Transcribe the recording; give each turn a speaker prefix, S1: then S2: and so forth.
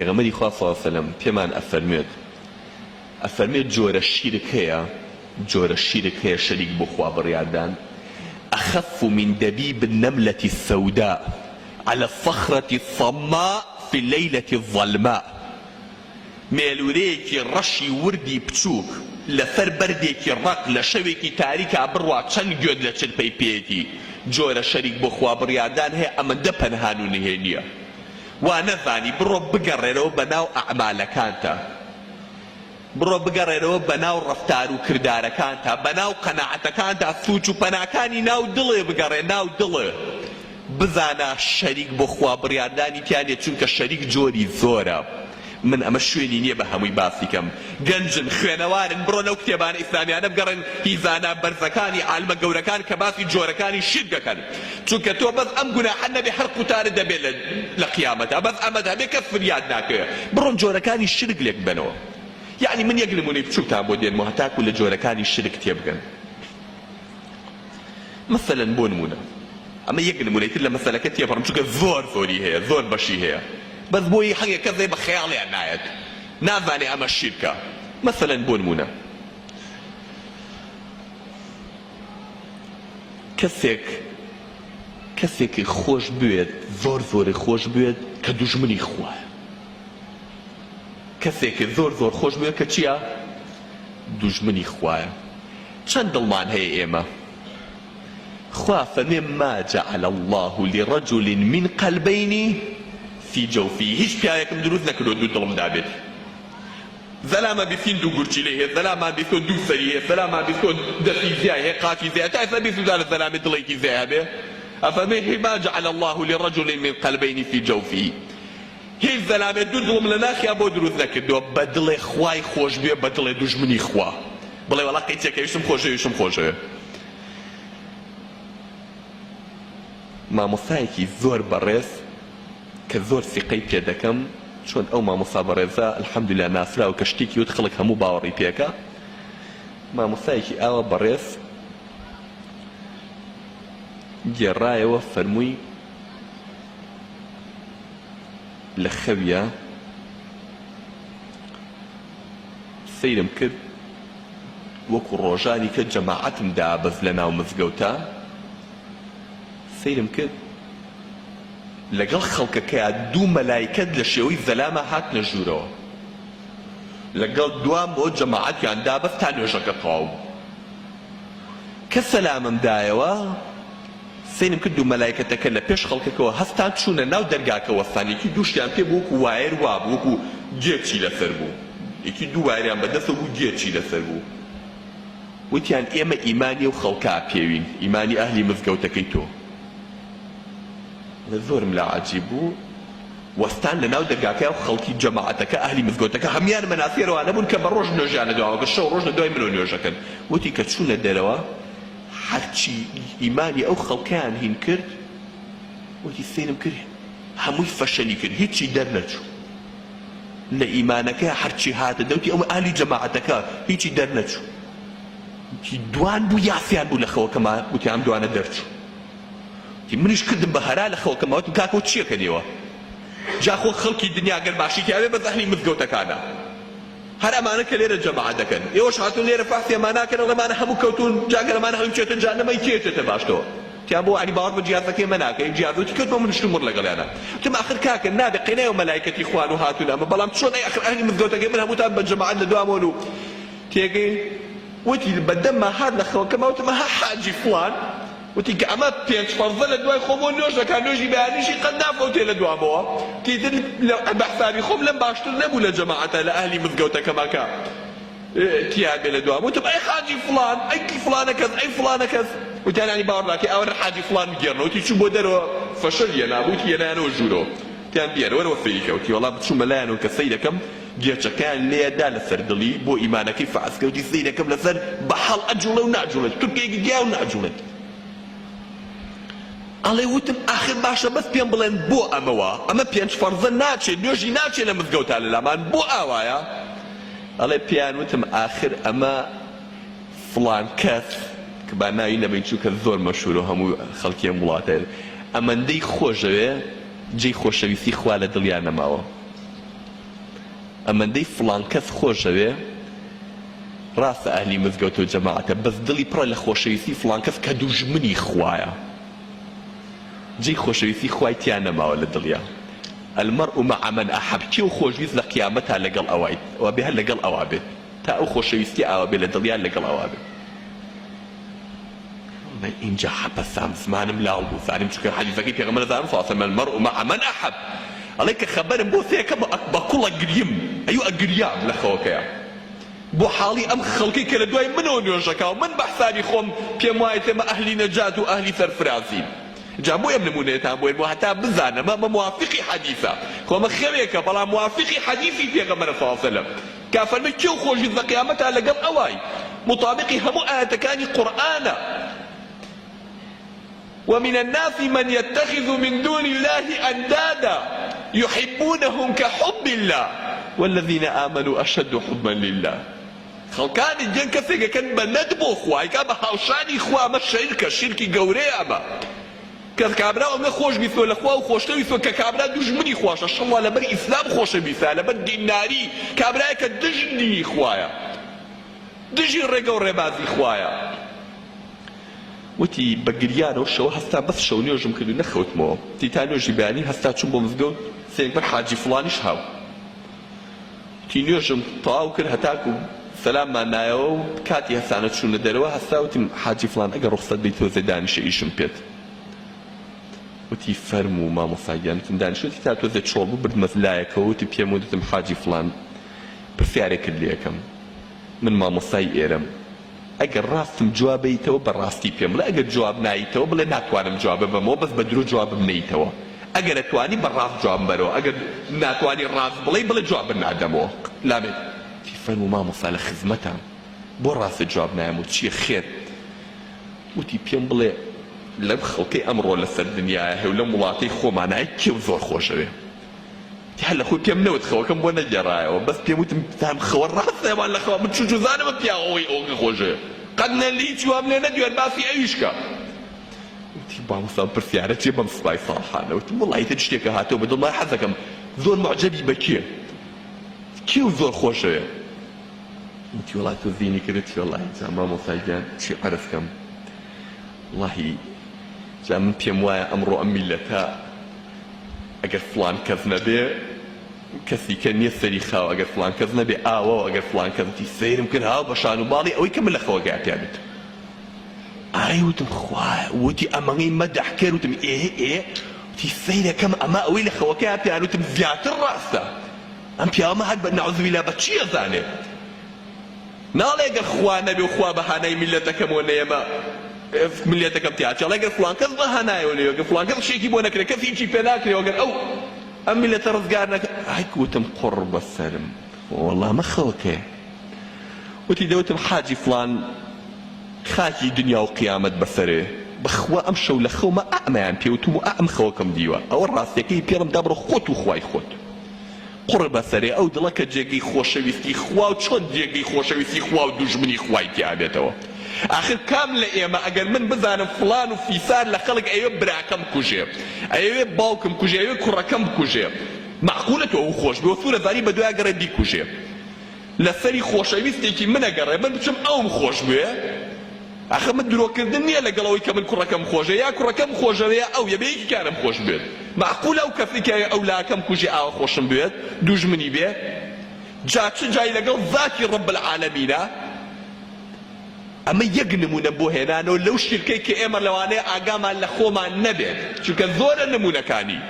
S1: پێغەمبەری خوا صلی اللە علیە وسلم پێمان ئەفەرموێت ئەفەرموێت جۆرە شیرک هەیە جۆرە شیرک هەیە شەریک بۆ خوا بڕیاردان اخف من دبیب النملە السوداء علی الصخرە الصماء فی اللەیلە الظلماء مێلورەیەکی ڕەشی وردی بچووک لەسەر بەردێکی ڕەق لە شەوێکی تاریکا بڕوا چەند گوێت لە چرپەی پێیەتی جۆرە شەریک بۆ خوا بڕیاردان هەیە ئەمەندە پەنهان و نهێنیە وا نەزانی بڕۆ بگەڕێرەوە بە ناو ئەعمالەکانتا بڕۆ بگەڕێرەوە بە ناو ڕەفتار و کردارەکانتا بە ناو قەناعەتەکانتا سوچ و پەناکانی ناو دڵێ بگەڕێ ناو دڵێ بزانە شەریک بۆ خوا بڕیاردانی تیا نیە چونکە شەریک جۆری زۆرە من ئەمە شوێنی نیە بە هەمووی باسی کەم گەنجن خوێنەوارن بڕۆن ئەو کتێبانە ئیسلامیانە بگەڕێن هی زانا بەرزەکانی عالمە گەورەکان کە باسی جۆرەکانی شیرک دەکەن چونکە تۆ بەس ئەم گوناحە نەبێ هەر قوتارت دەبێ لە لە قیامەتا بەس ئەمەت هەبێ کەس فریات ناکەوێ بڕۆن جۆرەکانی شرک لێک بەنەوە یەعنی من یەک نمونەی بچوکتان بۆ دێنمەوە هەتاکو لە جۆرەکانی شرک تێبگەن مەسەلەن بۆ نمونە ئەمە یەک نمونەی تر لە مەسەلەکە تێپەڕم چونکە زۆر زۆری هەیە زۆر بەشی هەیە بەس بۆی هەنگێک کەس هەیە بە خەیاڵیان نایەت نازانێ ئەمە شیرکە مەسەلەن بۆ نمونە کەسێک کەسێکی خۆش بوێت زۆر زۆری خۆش بوێت کە دوژمنی خوایە کەسێکی زۆر زۆر خۆش بوێت کە چییە دوژمنی خوایە چەند دڵمان هەیە ئێمە خوا فەرمێ ما جعل اللە لرجل من قلبین فی جوفه هیچ پیاوێکم دروست نەکردوە دوو دڵم دابێتی زەلامە بیسین دوو گورچیلەی هەیە زەلامان بیستۆ دوو سەری هەیە زەلامان بیستۆ دەستی زیای هەیە قاچی زیای تا ئێستا بیستوتانە زەلامێ دڵێکی زیای هەبێ ئەفەرمێ هی ما جعل اللە لرجل من قلبین فی جوفه هیچ زەلامێ دوو دڵم لە ناخیا بۆ دروست نەکردووە بە دڵێ خوای خۆش بوێ بە دڵێ دوژمنی خوا بڵێ وەڵا قەیچێک ئەویشم خۆشەوێ ئەویشم خۆشەوێ مامۆستایەکی زۆر بەڕێز کە زۆر سیقەی پێ دەکەم چۆن ئەو مامۆستا بەڕێزە الحمدللە ناسراوە کە شتێکی وت خەڵک هەموو باوەڕی پێکا مامۆستایەکی ئاوا بەڕێز گێڕایەوە فەرمووی لە خەویا سەیرم کرد وەکو ڕۆژانی کە جەماعەتم دابەست لە ناو مزگەوتا سەیرم کرد لەگەڵ خەڵکەکەیا دوو مەلایکەت لە شێوەی زەلاما هاتنە ژوورەوە لەگەڵ دوام بۆ جەماعەتیان دابەست تا نوێژەکە تەواو بوو کە سەلامم دایەوە سەیرم کرد دوو مەلایکەتەکە لە پێش خەڵکەکەوە هەستان چوونە ناو دەرگاکە وەستان یەکی دووشتیان پێ بوو وەکو وایەر وابوو وەکو گێچی لەسەر بوو یەکی دوو وایەریان بە دەستەوە بوو گێچی لەسەر بوو وتیان ئێمە ئیمانی ئەو خەڵکە ئەپێوین ئیمانی ئەهلی مزگەوتەکەی تۆ لە زۆرم لا عەجیب بوو وەستان لە ناو دەرگاکەیا و خەڵکی جەماعەتەکە ئەهلی مزگەوتەکە هەموویان مەناسیەرەوانە بوون کە بە ڕۆژ نوێژیان لە دواوە کرد شەو ڕۆژ لە دوای منەوە نوێژەکەن وتی کە چوونە دەرەوە هەرچی ئیمانی ئەو خەڵکەیان هین کرد وتی سەیرم کرد هەمووی فەشەلی کرد هیچی دەرنەچوو لە ئیمانەکەی هەرچی هاتە دەوتی ئەو ئالی جەماعەتەکە هیچی دەرنەچوو وتی دوان بوو یاسیان بوو لە خەوەکەما وتی ئەم دوانە دەرچوو وتی منیش کردم بە هەرا لە خەوەکەما وتم کاکە چیەکە نێوە جا خۆ خەڵکی دنیا گەر باشی تیاوێ بەس ئەهلی مزگەوتەکانە هەر ئەمانە کە لێرە جەماعەت دەکەن ئێوەش هاتوون لێرە فەحسی ئەمانە ئەکەن ئەڵێ ئەمانە هەموو کەوتوون جا گەر ئەمانە هەموو بچێتە جەهەنەم ئەی کێ ئەچێتە باشتەوە تیان بۆ یانی باوەڕ بە جیازەکەی ئێمە ناکەی جیاز وتی کەوتمە من شتومڕ لەگەڵیانا وتم ئاخر کاکە نابێ قەینای ئەو مەلایکەتی خوان و هاتوون ئەمە بەڵام چۆن ئەی ئاخر ئەهلی مزگەوتەکەی من هەمووتان بە جەماعەت لە دوامەوەن و تێگەی وتی بە دەمما هات لە خەوەکەما وتم ها حاجی فڵان وتی کە ئەمە پێنج فەرزە لە دوای خۆمەوە نوێژ دەکا نوێژی بەیانیشی قەت نافەوتێ لە دوامەوە تیتر بە حسابی خۆم لەم باشتر نەبوو لە جەماعەتە لە ئەهلی مزگەوتەکەما کە تیا بێ لە دوام وتم ئەی حاجی فڵان ئەی فڵانە کەس ئەی فڵانە کەس وتیان یانی باوەڕ ناکەی ئاوەرە حاجی فڵان بگێڕنەوە وتی چوو بۆ دەرەوە فەشەل هێنابوو وتی هێنایانەوە ژوورەوە وتیان بیێنە وەرەوە سەیری کە وتی وەڵا بچوومە لایانەوە کە سەیرەکەم گێچەکەیان لێدا لەسەر دڵی بۆ ئیمانەکەی فەعس کە وتی سەیرەکەم لەسەر بەحاڵ ئەجوڵێ و ناجوڵێت تورکێکی گیا و ناجوڵێت ئەڵێ وتم ئاخر باشە بەس پێم بڵێن بۆ ئەمە وا ئەمە پێنج فەرزە ناچێت نوێژی ناچێت لە مزگەوتا لە لامان بۆ ئاوایە ئەڵێ پێیان وتم ئاخر ئەمە فڵان کەس کە با ناوی نەبەین چونکە زۆر مەشهورە و هەموو خەڵکی ئەم وڵاتە ئەمەندەی خۆشەوێ جێی خۆشەویستی خوا لە دڵیا نەماوە. ئەمەندەی فڵان کەس خۆشەوێ ڕاستە ئەهلی مزگەوتە و جەماعەتە بەس دڵی پڕە لە خۆشەویستی فڵان کەس کە دوژمنی خوایە جێی خۆشەویستی خوای تیا نەماوە لە دڵیا المرء مع من احب کێو خۆشویست لە قیامەتا لەگەڵ ئەوایت ئەوە بێ هەر لەگەڵ ئەوا بێت تا ئەو خۆشەویستیە ئاوا بێ لە دڵیا لەگەڵ ئەوا بێت. من ئینجا حەپەسام زمانم لاڵ بوو زانیم چونکە حەدیسەکەی پێغەمبەر ئەزانم صلی اللە علیە وسلم المرء مع من احب ئەڵێ کە خەبەرم بۆ سێکە بە کوڵە گریم ئەیو ئەگریام لە خەوەکەیا بۆ حاڵی ئەم خەڵکەی کە لە دوای منەوە نوێژەکا و من بە حسابی خۆم پێم وایە ئێمە ئەهلی نەجات و ئەهلی سەرفرازین جا بۆ ئەم نمونەیەتان بۆ بۆ هەتا بزانم ئەمە موافقی حەدیسە خۆ ئەمە خەوێکە بەڵام موافقی حەدیسی پێغەمبەرە صلی اللە علیه وسلم کە فەرمی کێو خۆشویست لە قیامەتا لەگەڵ ئەوای، موتابقی هەموو ئایەتەکانی قورئانە، ومن الناس من یتخذ من دون اللە اندادا یحبونهم کحب اللە والذین آمنوا اشد حبا للە خەڵکانی دێن کەسێک ئەکەن بە نەد بۆ خوا ئەیکا بە هاوشانی خوا ئەمە شیرکە شیرکی گەورەیە ئەمە کە کابرا ئەونە خۆش بیستوە لە خوا و خۆشنەویستوە کە کابرا دوژمنی خواشە شەڵا لەبەر ئیسلام خۆشەویستە لەبەر دیناری کابرایەکە دژ دینی خوایە دژی ڕێگە و ڕێبازی خوایە وتی بە گریانەوە شەوە هەستا بەس شەو نوێژم کرد و نەخەوتمەوە تی تا نوێژی بەیانی هەستا چووم بۆ مزگەوت سێکبەر حاجی فڵانیش هاو وتی نوێژم تەواو کرد هەتاکو سەلاممان نایەوە و کاتی هەستانە چوونە دەرەوە هەستا وتم حاجی فڵان ئەگەر ڕوخسەت بی تۆزێ دانیشە ئیشم پێت وتی فەرموو مامۆستا گیان وتم دانیشە وتی تا تۆزێ چۆڵ بوو بردمە لایەکەوە وتی پێم وت وتم حاجی فڵان پرسیارێکت لێ ئەکەم من مامۆستای ئێرەم ئەگەر ڕاستم جوابەیتەوە بە ڕاستی پێم بڵێ ئەگەر جواب نایتەوە بڵێ ناتوانم جوابە بەمەوە بەس بە درۆ جوابم نەیتەوە ئەگەر ئەتوانی بە ڕاست جوابم بەرەوە ئەگەر ناتوانی ڕاست بڵێی بڵێ جوابت نادەمەوە لامێ وتی فەرموو مامۆستا لە خزمەتام بۆ ڕاستت جواب نایەمەوە چیە خێر وتی پێم بڵێ لەم خەڵکەی ئەمڕۆ لەسەر دنیایە هەیە و لەم وڵاتەی خۆمانایە کێو زۆر خۆشەوێ هەر لە خۆی پێم نەوت خەوەکەم بۆ نەگێڕایەوە بەس پێم وتم بزانم خەوە ڕاستە یان لە خەوە من چون چوزانم ئەم پیاوە ئەوەی ئەوەکە خۆشەوێ قەت نە هیچ وام لێ نەدوێن باسی ئەویش کە وتی مامۆستا ئەم پرسیارە چیە بەم سوپای ساڵحانە وتم وەڵاهی ئیتر شتێکە هاتەوە بە دڵما حەزەکەم زۆر موعجەبی بە کێ کێ و زۆر خۆشەوێ وتی وەڵا تۆ زینی کرد وتی وەڵاهی جا مامۆستا گیان چی عەرز کەم وەڵاهی جا من پێم وایە ئەمڕۆ ئەم میللەتە ئەگەر فڵان کەس نەبێ کەسی کە نیە سەری خاو ئەگەر فڵان کەس نەبێ ئاوە و ئەگەر فڵان کەس وتی سەیرم کرد هاو بە شان و باڵی ئەوەی کە من لە خەوەکەیا پیا بیتم ئای وتم خوایە وتی ئەمەی مەدح کرد وتم ئێ ئێ وتی سەیرەکەم ئەمە ئەوەی لە خەوەکەیا پیان وتم زیاتر ڕاستە ئەم پیاوەمە هەر بە نەعوزبیلا بە چی ئەزانێ ناڵێ گەر خوا نەبێ و خوا بە هانای میللەتەکەمەوە نەیەمە میللەتەکەم تیا ئەچێ ئەڵێ گەر فڵان کەس بە هانایەوە نەیەوە گەر فڵان کەس شتێکی بۆ نەکرێ کەس هیچی پێ ناکرێ و گەر ئەو ئەم میللەتە ڕزگار نەکا ئای وتم قوڕ بەسەرم وەڵا ئەمە خەڵکێ وتی دەوتم حاجی فڵان خاکی دنیا و قیامەت بەسەرێ بەخوا ئەم شەو لە خەوما ئەمەیان پێ وتوم و ئەم خەوەکەم دیوە ئەوە ڕاستیەکەی پێڵم دابڕۆ خۆت و خوای خۆت قوڕ بەسەرێ ئەو دڵە کە جێگەی خۆشەویستی خوا و چۆن جێگەی خۆشەویستی خوا و دوژمنی خوای تیا بێتەوە ئاخر کام لە ئێمە ئەگەر من بزانم فڵان و فیسار لە خەڵک ئەیەوێ براکەم بکوژێ ئەیەوێ باوکم کوژێ ئەیەوێ کوڕەکەم بکوژێ مەعقولە تۆ ئەو خۆش بێ و سورە زانی بەدوای گەڕێ بیکوژێ لەسەری خۆشەویستێکی منە گەڕێ من بچم ئەوم خۆش بوێ ئاخە من درۆکردن نییە لەگەڵ ئەوەی کە من کوڕەکەم خۆشە یا کوڕەکەم خۆشەوێ یا ئەو یە بێ یەکێکیانم خۆش بوێت مەعقولە ئەو کەسەی کە ئەو لاکەم کوژێ ئاوا خۆشم بوێت دوژمنی بێ جا چ جای لەگەڵ زاتی رب العالمینە ئەمە یەک نمونە بۆ هێنانەوە لەو شیرکەی کە ئێمە لەوانەیە ئاگامان لە خۆمان نەبێت چونکە زۆرە نمونەکانی.